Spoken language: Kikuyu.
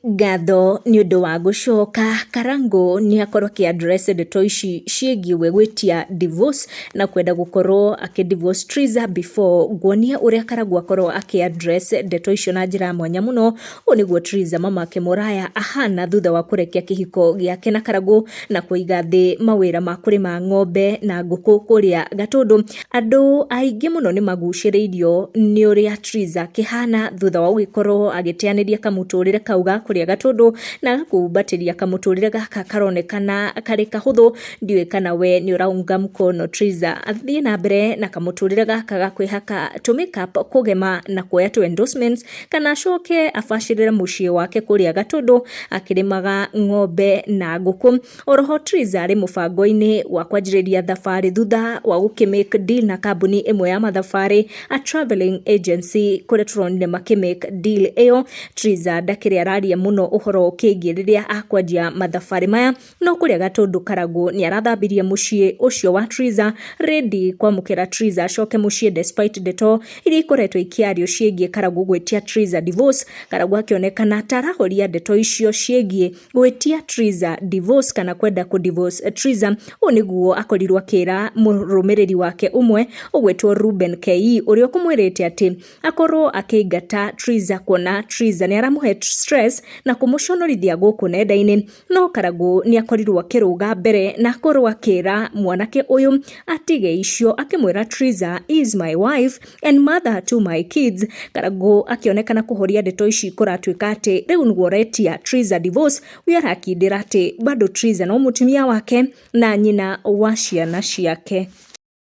Ngatho nĩ ũndũ wa gũcoka, Karangũ nĩ akorwo akĩ address ndeto ici ciĩgiĩ we gwĩtia divorce na kwenda gũkorwo akĩ divorce Triza before. Nguonie ũrĩa Karangũ akorwo akĩ address ndeto icio na njĩra ya mwanya mũno. Ũũ nĩguo Triza mamake Mũraya ahana thutha wa kũrekia kĩhiko gĩake na Karangũ na kũiga thĩ mawĩra ma kũrĩma ng'ombe na ngũkũ kũrĩa Gatũndũ. Andũ aingĩ mũno nĩ magucĩrĩirio nĩ ũrĩa Triza akĩhana thutha wa gũgĩkorwo agĩteanĩria kamũtũrĩre kau ga kũrĩa Gatũndũ na agakumbatĩria kamũtũrĩre gaka karonekana karĩ kahũthũ. Ndiũĩ kana we nĩ ũraunga mkono Triza athiĩ na mbere na kamũtũrĩre gaka ga kwĩhaka tũ makeup, kũgema na kuoya tũ endorsements, kana acoke abacĩrĩre mũciĩ wake kũrĩa Gatũndũ akĩrĩmaga ng'ombe na ngũkũ. Oroho Triza arĩ mũbango-inĩ wa kwanjĩrĩria thabarĩ thutha wa gũkĩ make deal na kambuni ĩmwe ya mathabarĩ, a travelling agency, kũrĩa tũronire makĩ make deal ĩyo. Triza ndakĩrĩ araria mũno ũhoro ũkĩgiĩ rĩrĩa akwanjia mathabarĩ maya, no kũrĩa Gatũndũ Karangũ nĩ arathambirie mũciĩ ũcio wa Triza, ready kwamũkĩra Triza acoke mũciĩ despite ndeto iria ikoretwo ikĩario ciĩgiĩ Karangũ gwĩtia Triza divorce. Karangũ akĩonekana ta arahoria ndeto icio ciĩgiĩ gwĩtia Triza divorce kana kwenda kũ divorce Triza. Ũũ nĩguo akorirwo akĩra mũrũmĩrĩri wake ũmwe ũgwĩtwo Ruben KE, ũrĩa ũkũmwĩrĩte atĩ akorwo akĩingata Triza kuona Triza nĩ aramũhe stress na kũmũconorithia gũkũ nenda-inĩ. No Karangũ nĩ akorirwo akĩrũga mbere na akorwo akĩra mwanake ũyũ atige icio, akĩmwĩra, "Triza is my wife and mother to my kids." Karangũ akĩonekana kũhoria ndeto ici kũratuĩka atĩ rĩu nĩguo ũretia Triza divorce, ũyũ arakindĩra atĩ bado Triza no mũtumia wake na nyina wa ciana ciake.